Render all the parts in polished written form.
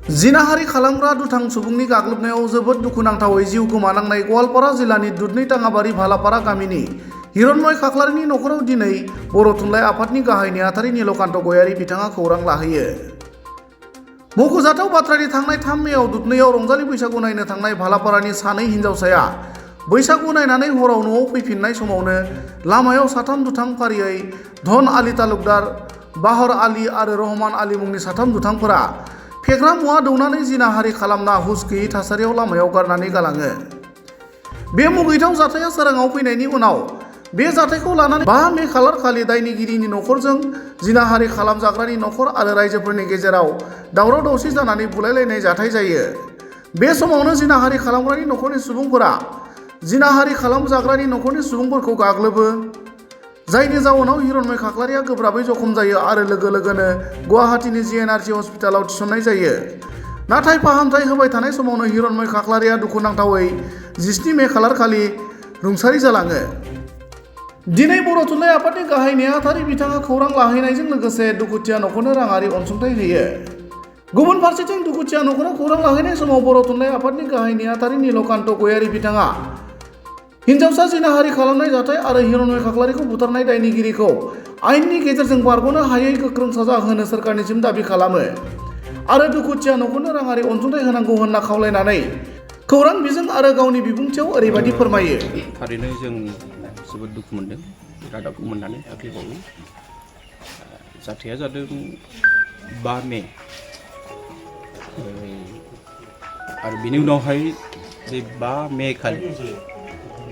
जिनाहारि खालामग्रा दुथां सुबुंनि गाग्लोबनायाव जोबोद दुखुनांथावै जिउ गोमानांनाय गवालपारा जिल्लानि दुधनै ताङाबारि भालापारा गामिनि हिरण्मय खाख्लारिनि न'खराव दिनै बर' थुनलाइ आफादनि गाहाय नेहाथारि नीलकान्त गयारी बिथाङा खौरां लाहैयो। मख'जाथाव बाथ्रानि थांनाय 3 मेआव दुधनैयाव रंजालि बैसागु नायनो थांनाय भालापारानि सानै हिनजावसाया बैसागु नायनानै हराव न'आव फैफिननाय समावनो लामायाव साथाम दुथां फारियै धन आली तालुकदार, बाहर आली आरो रहमान आली मुंनि साथाम दुथांफोरा फेग्रा मुवा दौनानै जिनाहारि खालामना हुस गैयै थासारियाव लामायाव गारनानै गालाङो। बे मुगैथाव जाथाया सोराङाव फैनायनि उनाव बे जाथायखौ लानानै 5 मे खालारखालि दायनिगिरिनि न'खरजों जिनाहारि खालामजाग्रानि न'खर आरो रायजोफोरनि गेजेराव दावराव दावसि जानानै बुलायलायनाय जाथाय जायो। बे समावनो जिनाहारि खालामग्रानि न'खरनि सुबुंफोरा जिनाहारि खालामजाग्रानि न'खरनि सुबुंफोरखौ गाग्लोबो, जायनि जाउनाव हिरण्मय खाख्लारिया गोब्राबै जखम जायो आरो लोगो लोगोनो गुवाहाटीनि GNRC हस्पिटालाव थिसननाय जायो। नाथाय फाहामथाय होबाय थानाय समावनो हिरण्मय खाख्लारिया दुखुनांथावै 17 मे खालारखालि रुंसारि जालाङो। दिनै बर' थुनलाइ आफादनि गाहाय नेहाथारि बिथाङा खौरां लाहैनायजों लोगोसे दुखुथिया न'खरनो राङारि अनसुंथाइ होयो। गुबुन फारसेथिं दुखुथिया न'खराव खौरां लाहैनाय समाव बर' थुनलाइ आफादनि गाहाय नेहाथारि नीलकान्त गयारी बिथाङा हिनजावसा जिनाहारि खालामनाय जाथाय आरो हिरण्मय खाख्लारिखौ बुथारनाय दायनिगिरिखौ आयेननि गेजेरजों बारग'नो हायै गोख्रों साजा होनो सोरखारनिसिम दाबि खालामो आरो दुखुथिया न'खरनो राङारि अनसुंथाइ होनांगौ होनना खावलायनानै खौरां बिजों आरो गावनि बिबुंथियाव ओरैबायदि फोरमायो। थारैनो जों जोबोद दुखु मोनदों रादाबखौ मोननानै दाख्लैबावै जाथाया जादों 5 मे आरो बिनि उनावहाय बे 5 मे खालि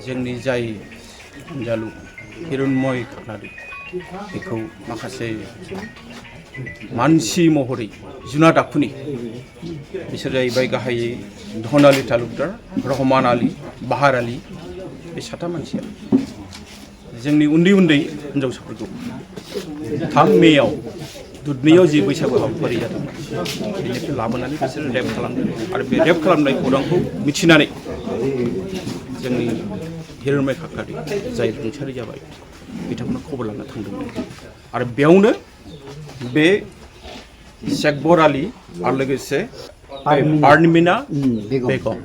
जोंनि जाय अनजालु हिरण्मय खाख्लारि बेखौ माखासे मानसि महरै जुनाद आखुनि बिसोर जाहैबाय गाहायै धन आली तालुकदार, रहमान आली, बाहार आली, बे साथाम मानसिया जोंनि उन्दै उन्दै हिनजावसाफोरखौ 3 मेआव दुधनैयाव जि बैसागु हाबाफारि जादों बेनिफ्राय लाबोनानै बिसोर रेप खालामदों आरो बे रेप खालामनाय खौरांखौ मिथिनानै जोंनि हिरण्मय खाख्लारि जाय रुंसारि जाबाय बिथांमोना खबर लाना थांदोंमोन आरो बेयावनो बे शेखबर आली आरो लोगोसे आर्निमिना बेगम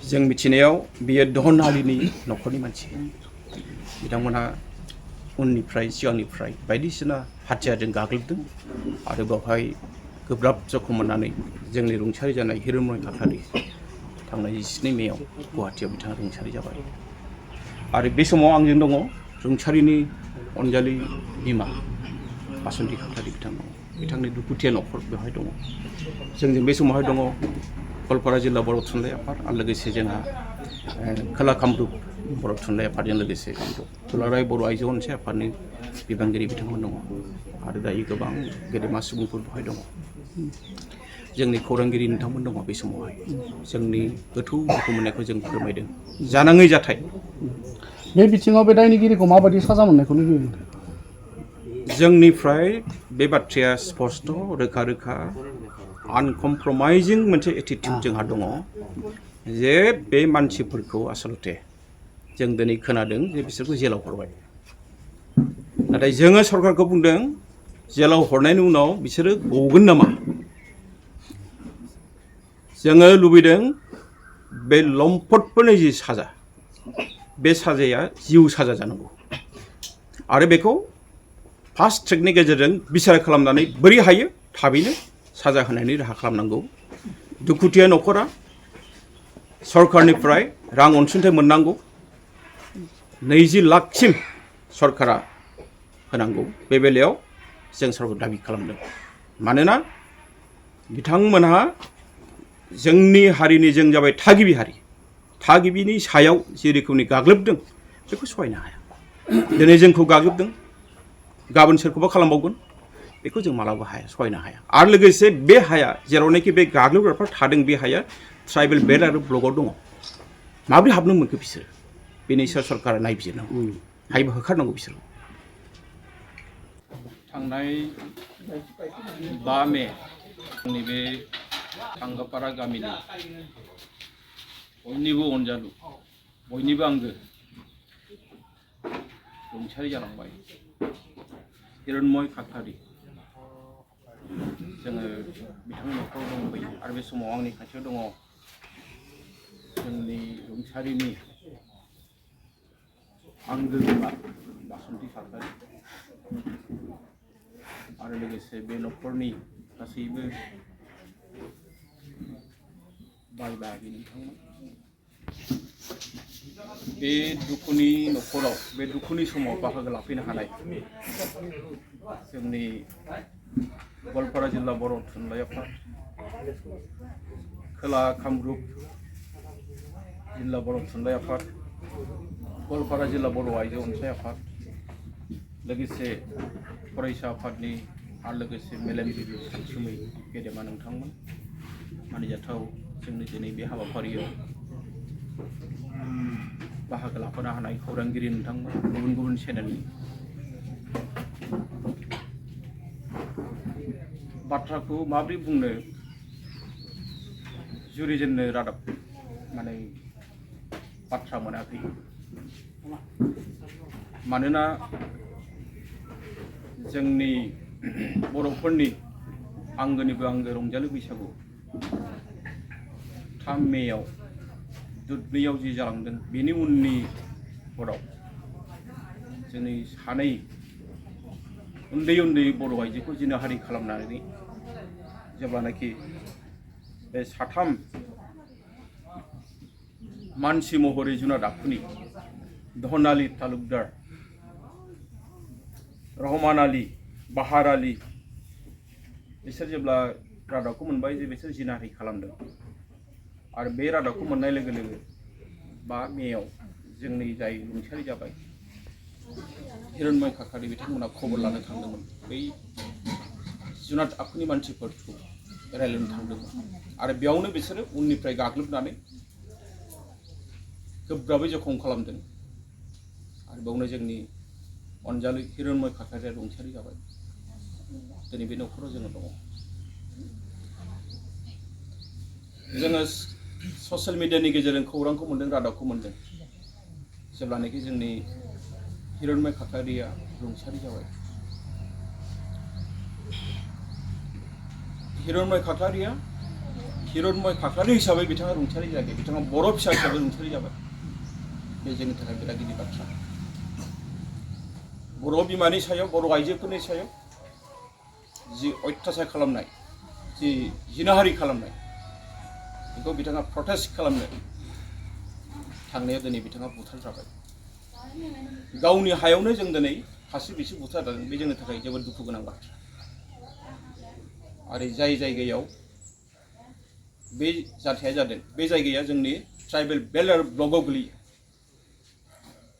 जों मिथिनायाव बियो धन आलीनि न'खरनि मानसि। बिथांमोनहा उननिफ्राय सिगांनिफ्राय बायदिसिना हाथियारजों गाग्लोबदों आरो बेवहाय गोब्राब जखम मोननानै जोंनि रुंसारि जानाय हिरण्मय खाख्लारि थांनाय 17 मेआव गुवाहाटीयाव बिथाङा रुंसारि जाबाय आरो बे समाव आंजों दङ रुंसारिनि अनजालि बिमा बासन्ति खाख्लारि बिथां दङ, बिथांनि दुखुथिया न'खर बेवहाय दङ। जोंजों बे समावहाय दङ गवालपारा जिल्ला बर' थुनलाइ आफाद आरो लोगोसे जोंहा खोला कामरुप बर' थुनलाइ आफादजों लोगोसे दुलाराय बर' आइजो अनसाय आफादनि बिबानगिरि बिथांमोन दङ आरो दायो गोबां गेदेमा सुबुंफोर बेवहाय दङ। जोंनि खौरांगिरि नोंथांमोन दङ बे समावहाय जोंनि गोथौ दुखु मोननायखौ जों फोरमायदों। जानाङै जाथाय बे बिथिङाव बे दायनिगिरिखौ माबायदि साजा मोननायखौ लुबैयो? जोंनिफ्राय बे बाथ्राया स्पष्ट रोखा रोखा आनकमप्रमाइजिं मोनसे एटिटिउड जोंहा दङ जे बे मानसिफोरखौ आसलते जों दिनै खोनादों जे बिसोरखौ जेलाव हरबाय, नाथाय जोङो सरकारखौ बुंदों जेलाव हरनायनि उनाव बिसोरो गगोन नामा? जोङो लुबैदों बे लम्पटफोरनि जि साजा बे साजाया जिउ साजा जानांगौ आरो बेखौ फास्ट ट्रेकनि गेजेरजों बिसार खालामनानै बोरै हायो थाबैनो साजा होनायनि राहा खालामनांगौ। दुखुथिया न'खरा सरकारनिफ्राय रां अनसुंथाइ मोननांगौ, 20 लाखसिम सरकारा होनांगौ। बे बेलायाव जों सरकारखौ दाबि खालामदों मानोना बिथांमोनहा जोंनि हारिनि जों जाबाय थागिबि हारि, थागिबिनि सायाव जे रोखोमनि गाग्लोबदों बेखौ सहायनो हाया। दिनै जोंखौ गाग्लोबदों, गाबोन सोरखौबा खालामबावगोन, बेखौ जों मालाबा हाया, सहायनो हाया। आरो लोगोसे बे हाया जेरावनाखि बे गाग्लोबग्राफ्रा थादों बे हाया ट्राइबेल बेल्ट आरो ब्लकआव दङ। माबोरै हाबनो मोनखो बिसोरो? बेनि सायाव सरकारा नायबिजिरनांगौ, हायोबा होखारनांगौ बिसोरखौ। थांनाय 5 मे जोंनि बे टांगापारा गामिनि बयनिबो अनजालु बयनिबो आंगो रुंसारि जालांबाय हिरण्मय खाख्लारि। जोङो बिथांनि न'खराव दंफैयो आरो बे समाव आंनि खाथियाव दङ जोंनि रुंसारिनि आंगो बिमा बासन्ति खाख्लारि आरो लोगोसे बे न'खरनि गासैबो बाय बाहागि नोंथांमोन बे दुखुनि न'खराव बे दुखुनि समाव बाहागो लाफैनो हानाय जोंनि गवालपारा जिल्ला बर' थुनलाइ आफाद खोला कामरुप जिल्ला बर' थुनलाइ आफाद गवालपारा जिल्ला बर' आइजो अनसाइ आफाद लोगोसे फरायसा आफादनि आरो लोगोसे मेलेमजिबि सानसुमै गेदेमा नोंथांमोन मानिजाथाव जोंनि दिनै बे हाबाफारियाव बाहागो लाफानो हानाय खौरांगिरि नोंथांमोन गुबुन गुबुन चेनेलनि बाथ्राखौ माबोरै बुंनो जुरिजेननो रादाब माने बाथ्रा मोनाखै मानोना जोंनि बर'फोरनि आंगोनिबो आंगो रंजालि बैसागु 3 मेयाव दुधनैयाव जि जालांदों बेनि उननि हराव जोंनि सानै उन्दै उन्दै बर' आइजोखौ जिनाहारि खालामनानै जेब्लानाखि बे 3 मानसि महरै जुनाद आखुनि धनाली तालुकदार रहमान आली बाहार आली बिसोर जेब्ला रादाबखौ मोनबाय जे बिसोर जिनाहारि खालामदों आरो बे रादाबखौ मोननाय लोगो लोगो 5 मेयाव जोंनि जाय रुंसारि जाबाय हिरण्मय खाख्लारि बिथांमोना खबर लानो थांदोंमोन बै जुनाद आखुनि मानसिफोरखौ रायज्लायनो थांदोंमोन आरो बेयावनो बिसोरो उननिफ्राय गाग्लोबनानै गोब्राबै जखम खालामदों आरो बेयावनो जोंनि अनजालु हिरण्मय खाख्लारिया रुंसारि जाबाय दिनै बे न'खराव जोङो दङ जोङो ससियेल मिडियानि गेजेरजों खौरांखौ मोन्दों रादाबखौ मोन्दों जेब्लानाखि जोंनि हिरण्मय खाख्लारिया रुंसारि जाबाय हिरण्मय खाख्लारि हिसाबै बिथाङा रुंसारि जायाखै बिथाङा बर' फिसा हिसाबै रुंसारि जाबाय बे जोंनि थाखाय बिराद गिदिर बाथ्रा बर' बिमानि सायाव बर' आइजोफोरनि सायाव जि अयथासार खालामनाय जि जिनाहारि खालामनाय बेखौ बिथाङा प्रटेस्ट खालामनो थांनायाव दिनै बिथाङा बुथारजाबाय गावनि हायावनो जों दिनै खासि बिसि बुथारजादों बे जोंनि थाखाय जोबोद दुखु गोनां बाथ्रा आरो जाय जायगायाव बे जाथाया जादों बे जायगाया जोंनि ट्राइबेल बेल्ट ब्लकआव गोलैयो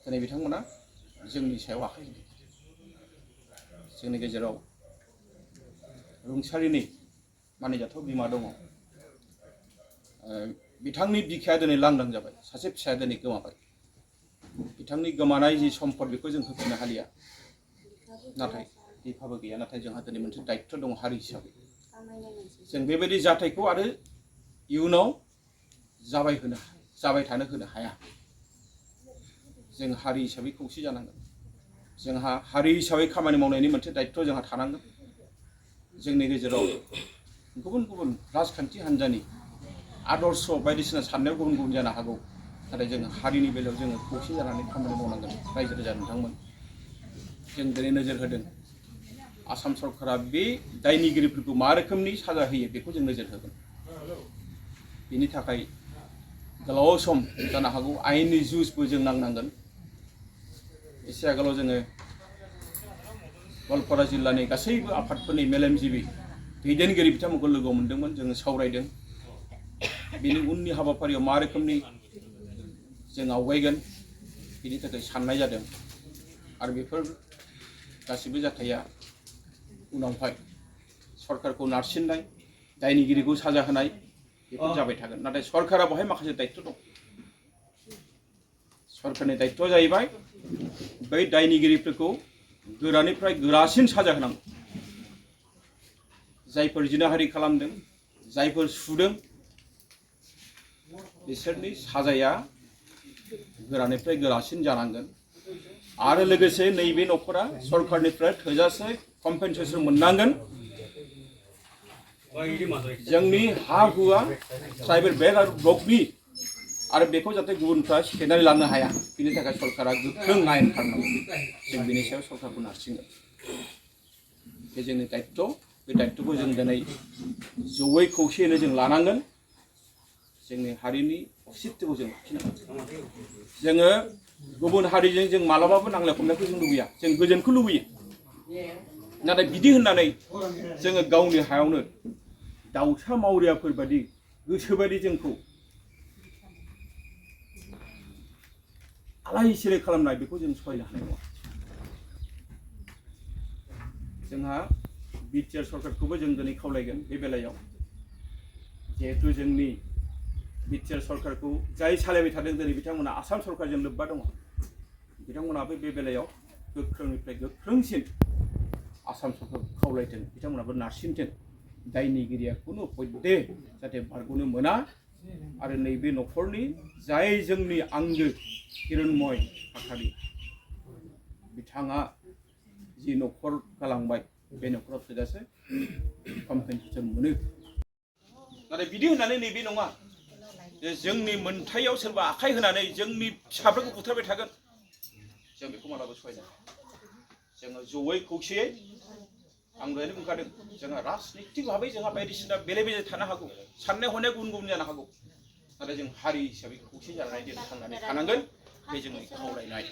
दिनै बिथांमोना जोंनि सायाव आखाइ होयो जोंनि गेजेराव रुंसारिनि मानिजाथाव बिमा दङ बिथांनि बिखाया दिनै लांदां जाबाय सासे फिसाया दिनै गोमाबाय बिथांनि गोमानाय जि सम्पद बेखौ जों होफिननो हालिया नाथाय बिफाबो गैया नाथाय जोंहा दिनै मोनसे दायित्व दङ हारि हिसाबै जों बेबायदि जाथायखौ आरो इयुनाव जाबाय थानो होनो हाया जों हारि हिसाबै खौसे जानांगोन जोंहा हारि हिसाबै खामानि मावनायनि मोनसे दायित्व जोंहा थानांगोन जोंनि गेजेराव गुबुन गुबुन राजखान्थि हान्जानि आदर्श बायदिसिना साननायाव गुबुन गुबुन जानो हागौ नाथाय जों हारिनि बेलायाव जोङो खौसे जानानै खामानि मावनांगोन रायजो राजा नोंथांमोन जों दिनै नोजोर होदों आसाम सरकारा बे दायनिगिरिफोरखौ मा रोखोमनि साजा होयो बेखौ जों नोजोर होगोन बेनि थाखाय गोलाव सम जानो हागौ आयेननि जुजबो जों नांनांगोन एसे आगोलाव जोङो गवालपारा जिल्लानि गासैबो आफादफोरनि मेलेमजिबि दैदेनगिरि बिथांमोनखौ लोगो मोन्दोंमोन जोङो सावरायदों बेनि उननि हाबाफारियाव मा रोखोमनि जों आवगायगोन बेनि थाखाय साननाय जादों आरो बेफोर गासिबो जाथाया उनावहाय सरकारखौ नारसिननाय दायनिगिरिखौ साजा होनाय बेफोर जाबाय थागोन नाथाय सरकारा बेवहाय माखासे दायित्व दं सरकारनि दायित्वआ जाहैबाय बै दायनिगिरिफोरखौ गोरानिफ्राय गोरासिन साजा होनांगौ जायफोर जिनाहारि खालामदों जायफोर सुदों बिसोरनि साजाया गोरानिफ्राय गोरासिन जानांगोन आरो लोगोसे नैबे न'खरा सरकारनिफ्राय थोजासे कम्पेनसेसन मोननांगोन जोंनि हा हुआ ट्राइबेल ब्लकनि आरो बेखौ जाहाथे गुबुनफ्रा सेनानै लांनो हाया बिनि थाखाय सरकारा गोख्रों आयेन खालामनांगौ जों बिनि सायाव सरकारखौ नारसिनगोन बे जोंनि दायित्व बे दायित्वखौ जों दिनै जयै खौसेयैनो जों लानांगोन जोंनि हारिनि अस्तित्वखौ जों लाखिनांगोन जोङो गुबुन हारिजों जों मालाबाबो नांलाय खमलायखौ जों लुबैया जों गोजोनखौ लुबैयो नाथाय बिदि होननानै जोङो गावनि हायावनो दाउसा मावरियाफोर बायदि गोसोबायदि जोंखौ आलाय सिलाय खालामनाय बेखौ जों सहायनो हानाय नङा जोंहा बिटिआर सरकारखौबो जों दिनै खावलायगोन बे बेलायाव जिहेतु जोंनि बिटिआर सरकारखौ जाय सालायबाय थादों दिनै बिथांमोना आसाम सरकारजों लोब्बा दङ बिथांमोनाबो बे बेलायाव गोख्रोंनिफ्राय गोख्रोंसिन आसाम सरकारखौ खावलायथों बिथांमोनाबो नारसिनथों दायनिगिरिया खुनु पयदे जाहाथे बारग'नो मोना आरो नैबे न'खरनि जाय जोंनि आंगो हिरण्मय खाख्लारि बिथाङा जि न'खर गालांबाय बे न'खराव थोजासे कम्पेनसेसन मोनो नाथाय बिदि होननानै नैबे नङा जे जोंनि मोनथायाव सोरबा आखाइ होनानै जोंनि फिसाफोरखौ बुथारबाय थागोन जों बेखौ मालाबा सहायनो हाया जोङो जयै खौसेयै आं दहायनो बुंखादों जोंहा राजनितिक भाबै जोंहा बायदिसिना बेले बेजे थानो हागौ साननाय हनाया गुबुन गुबुन जानो हागौ नाथाय जों हारि हिसाबै खौसे जानानै जों थांनानै थानांगोन बे जोंनि खावलायनाय